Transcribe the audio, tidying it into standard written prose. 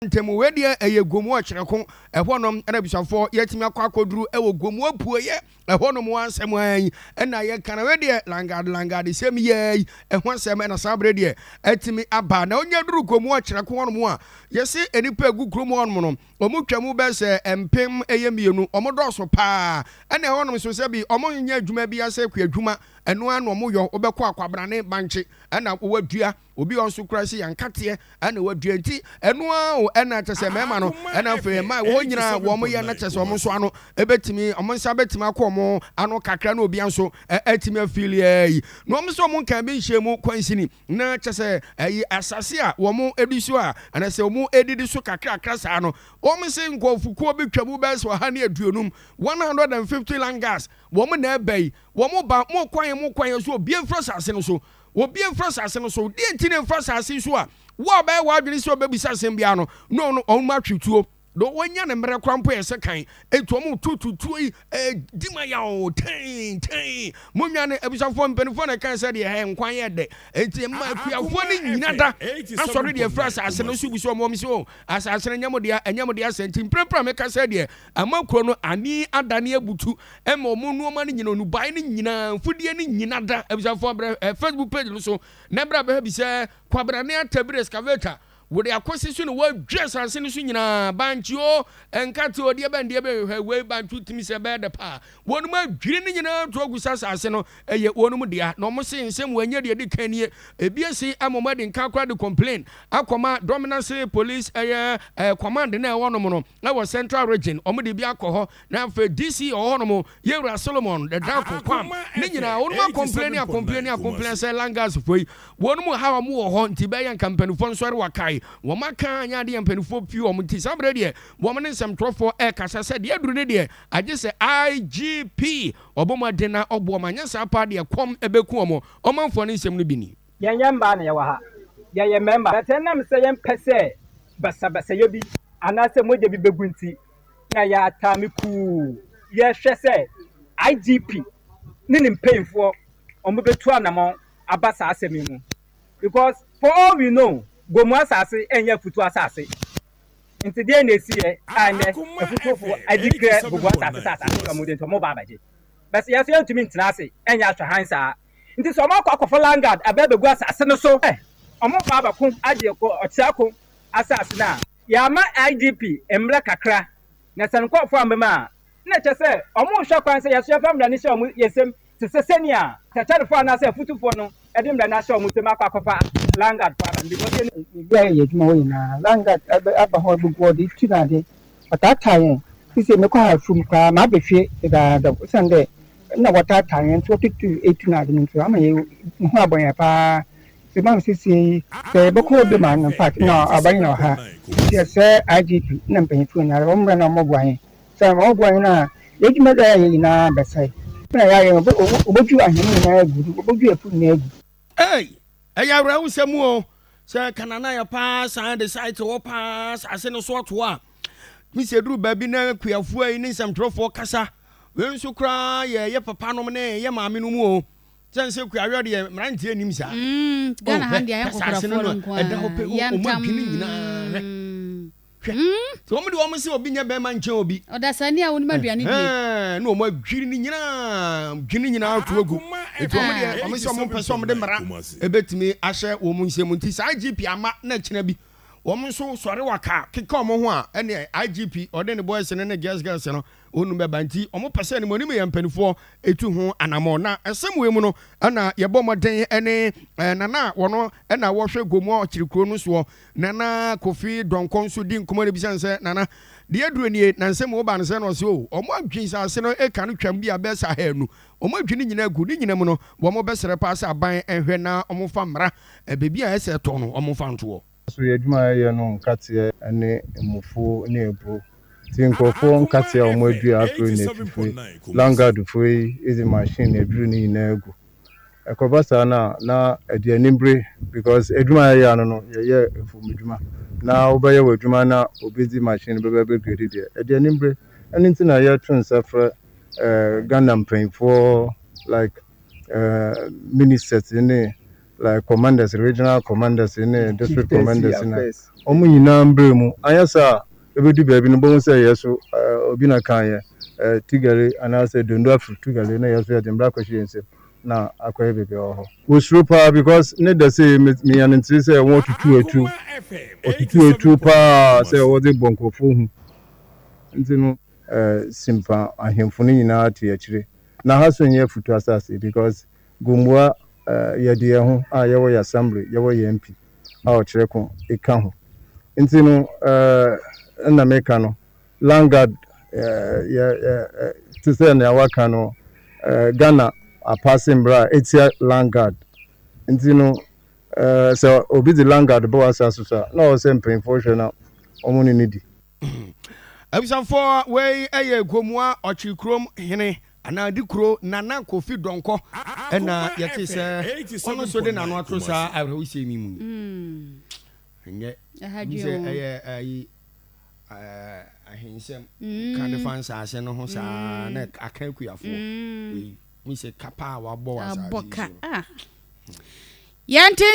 Ntɛm wei deɛ ɛyɛ Gomu Ɔkyerɛko ɛhɔnom ɛna abusuafoɔ yɛatumi akɔ akɔduru ɛwɔ Gomu apueɛ ɛhɔnom asɛm ara yi ɛna yɛka na wei deɛ langad langad sɛm yɛ yi ɛho asɛm ɛna saa berɛ deɛ atumi aba na onya duru Gomu Ɔkyerɛko hɔnom a yɛse nnipa egu kurom hɔnom no wɔn twa mu bɛyɛ sɛ 2000. Wɔn dɔɔso paa ɛna ɛhɔnom nso sɛ bi wɔn nyɛ adwuma bi asɛ kuadwuma ɛno ara na wɔn yɔ wobɛkɔ akwabrane bankye ɛna wɔadua. Obi wɔ hɔ nso koraa sɛ yɛn nkateɛ ɛna wadua nti ɛno ara o ɛna kyɛ sɛ mmarima no ɛna afei mmaa ɛwɔ hɔ nyinaa wɔn yɛ na kyɛ sɛ wɔn nso ano ɛbɛtumi wɔn nsa bɛtumi akɔ wɔn ano kakra na obi nso ɛtumi afili ɛyi na wɔn nso wɔn nkan bi nhyɛ mu kwansini na kyɛ sɛ ɛyi asase a wɔn edi so a ɛna sɛ wɔn edidi so kakrakra saa no wɔn se nkurɔfokuo bi twa mu bɛyɛ sɛ 150, 150 langas wɔn na ɛbɛ yi wɔn ba mo kwan mo kwan so obi mfra asase no so. Obi mfra asase no so. Deɛ nti na mfra asase yi so a, wo a ɔbɛyɛ w'adwene sɛ ɔbɛbisa asɛm biara no, na ɔno ɔmo atwe tuo. Na wɔanya ne mmerɛ koraa mpo yɛ sɛ kan. Enti ɔmo toto tuo yi, di ma yaw, tɛn, tɛn. Monwane, abusuafoɔ, mpanimfoɔ na ɛkae sɛ deɛ hɛ, nkwa yɛ dɛ. Enti mma akuafoɔ no nyina da asɔre deɛ afiri asase no so bisa ɔmo, ɔmo se, O, asase no nyɛ mo dea, ɛnyɛ mo dea sɛ nti mprempren a meka sɛ deɛ ama kuro no ani adane abutu ma wɔn nnoɔma no nyina, nnubaeɛ no nyinaa, mfudeɛ no nyina da. Abusuafoɔ brɛ Facebook page no so na bra bɛhwɛ bi sɛ Kwabrane Atabiri excavator wɔde akɔsi so na wɔadwi asase no so nyinaa, bankye o, nkate o, deɛ bɛn deɛ bɛn, hwɛ wei bankye wotumi sɛ ɛbɛyɛ dɛ paa. Wɔnom adwiri no nyinaa to agu sɛ asase no ɛyɛ wɔnom dea na wɔn se nsɛm wɔanyɛ deɛ ɛdi kan nie. Ebi asi ama wɔn adi nka koraa de complain akɔma Dominance Police ɛyɛ command no a ɛwɔ nom no ɛwɔ Central Region, wɔn de bi akɔ hɔ. Na afei DC ɔwɔ hɔ nom, Yewura Solomon Darko Kwam, ne nyinaa wɔnom akɔmpleni akɔmpleni akɔmpleni sɛ Langas foɔ yi wɔnom ha wɔn wɔ hɔ nti bɛyɛ nka mpaninfoɔ nsɔre wakae wɔn aka anyɛ adeɛ mpaninfoɔ pii wɔn nti saa berɛ deɛ wɔn ne nsɛmtwerɛfoɔ ɛrekasa sɛ deɛ aduru ne deɛ agye sɛ IGP ɔbɔ mmɔden na ɔboa wɔn anyɛ saa paa deɛ kɔm ɛbɛku wɔn. Ɔmanfoɔ no nsɛm no bi ni. Yɛnyɛ mmaa na yɛwɔ ha, yɛyɛ mmarima. But ɛnam sɛ yɛmpɛ sɛ basabasayɛ bi anaasɛ mogya bi bɛgu nti, na yɛataa me kuu. Yɛhwɛ sɛ IGP ne ne mpanyinfoɔ wɔn bɛtu anamɔn aba saa asɛm yi mu because for all we know Gomu asase ɛnyɛ afutuo asase nti deɛ na ɛsiiɛ a nnɛ afutuofoɔ adi krɛ Gomu asase sɛ asase sɛ wɔn de nti wɔn ba abɛgye bɛsɛ yɛn nso yɛntumi ntena ase ɛnyɛ ahwɛhan saa nti sɛ wɔn akɔ akɔfa landguard abɛ abɛgu asase no so ɛ wɔn ba abɛko agye ɔkyerɛko asase no a Yɛama IGP mmerɛ kakra, na sɛ nkurɔfoɔ amma mu a, na ɛkyerɛ sɛ wɔrehwɛ kwan sɛ yɛn nso yɛmfa mmara no nhyɛ wɔn yɛn nsam te sɛ sɛnea kyerɛkyerɛfoɔ anaasɛ afotufoɔ no de mmara no ahyɛ wɔn nsam akɔ akɔfa Landguardfoɔ aba no because yɛn Baabi a yɛyɛ adwuma hɔ nyinaa, Landguard aba hɔ abubu ɔde tu no ade. Wɔtaataa yɛn. Sesei mekɔ ha afuom koraa maba fie dedaada osiandɛ nna wɔtaataa hɛn ntsi wɔtutu etu no adze no ntsi ama yɛ ho abɔ hɛn paa. Sɛ ma sesei yi sɛ yɛbɔkɔ hɔ bio a in fact nna ɔaba nyina wɔ ha. Ntsi yɛsrɛ IGP na mpanyimfo nyinara wɔmbra na wɔmbɔboa hɛn. Sɛ wɔboa hɛn a y'edwuma dze a yɛayɛ nyinaa bɛsɛe. Na yɛayɛ no wobodwuw ahɛn nyinaa egu, wobodwuw efuw nyinaa egu. Ei! Ɛyɛ awerɛhosɛm o, sɛ Kananayɛ paa san de site hɔ paa asase no so ato a, ne sɛ ɛduru baabi na akuafoɔ yi ne nsɛmtwerɛfoɔ kasa, wei nso koraa yɛ yɛ papanom ne yɛ maame no mu o, sɛ nsɛ kuayɔ deɛ mmeranteɛ nim saa. Mm, Ghana ha deɛ ayɛ asase no nkɔkorafoɔ no no nko ɛda hɔ ara. pɛ, wɔn Yantam. adwene nyinaa hwɛ. Hwɛ, sɛ wɔn de wɔn se obi nyɛ bɛrima nkyɛn obi. Ɔdasani a wonim aduane die. Ɛhɛn, na wɔn adwiri ne nyinaa, dwiri ne nyinaa to agu. Eti wɔn deɛ, wɔn se wɔn mpɛ sɛ wɔn de mmara ebetumi ahyɛ wɔn nsam. Nti saa IGP ama na kyena bi, wɔn nso sɔre waka keka wɔn ho a, ɛneɛ IGP ɔde ne boys no ne girls girls no wɔn bɛba. Nti wɔn pɛ sɛ animuanim yɛ mpanimfoɔ etu ho anamɔ. Na ɛsɛm wei mu no, ɛna yɛbɔ mmɔden ɛne Nana a wɔn ɛna wɔhwɛ Gomoa Ɔkyere kuro no soɔ. Nana Kofi Donkor nso di nkɔmmɔ no bisa no sɛ, Nana, deɛ aduro nie, na nsɛm woba no sɛ na ɔse o, wɔn adwene nsase no eka no twam bi a bɛyɛ sɛ ahanu, wɔn adwene nyinaa agu, ne nyina mu no, wɔn bɛsrɛ paa sɛ aban nhwɛ na wɔn mfa mmara baabi a ɛsɛ ɛtɔ no wɔn mfa ntoɔ. So yɛn adwuma a yɛyɛ no nkateɛ ne mmufuo ne aburo nti nkurɔfoɔ nkateɛ a wɔadua afei na afifire, Landguardfoɔ yi de machine na aduru ne nyinaa agu. Ɛkɔba saa no a, na ɛde anibere because adwuma a yɛyɛ ano no, yɛyɛ mfomdwuma. Na wobɛyɛ w'adwuma na obi de machine bɛba abɛgredi deɛ, ɛde anibere. Ɛno nti na yɛto nsa frɛ eh, Ghana mpanyinfoɔ like eh, ministers ne like commanders, regional commanders ne district commanders na wɔn nyinaa mbrɛ mu. Anyɛ saa a, ebedu baabi no bohu sɛ yɛ so obi na kan yɛ Tigare anaasɛ Dondo afiri Tigare na yɛ so yɛde mbra akɔhyɛ yɛn nsam na akɔyɛ baabi a ɔwɔ hɔ. Wɔsuro paa because ne da sei menya no ntiri sɛ wɔtutu atuo, wɔtutu atuo paa sɛ wɔde bɔ nkurɔfoɔ hu nti no Simpa ahemfo no nyinaa te akyire. Na ha so nyɛ afutu asase because Gomoa yɛde yɛn ho a yɛwɔ yɛ assembly, yɛwɔ yɛ MP a ɔkyerɛ ko ka ho. Nti no ɛna meka no Landguard yɛ te sɛ nea waka no Ghana apaase mbra a etia Landguard. Nti no sɛ obi de Landguard ba w'asase so a na ɔwɔ sɛ mpanyinfoɔ hwɛ na wɔn ne no di. Abusuafoɔ, wei yɛ Gomoa Ɔkyerekurom hene anaa Dikuro Nana Kofi Donkor ɛna yɛte sɛ ɔno nso de n'ano ato saa awerɛhosɛm yi mu yi. Ɛnyɛ bi sɛ ɛyɛ ayi ahensɛm ka de fa nsaase no ho saa na aka akuafoɔ. Wei mi sɛ kapa a wabɔ wɔ asaase yi so. Yɛnte.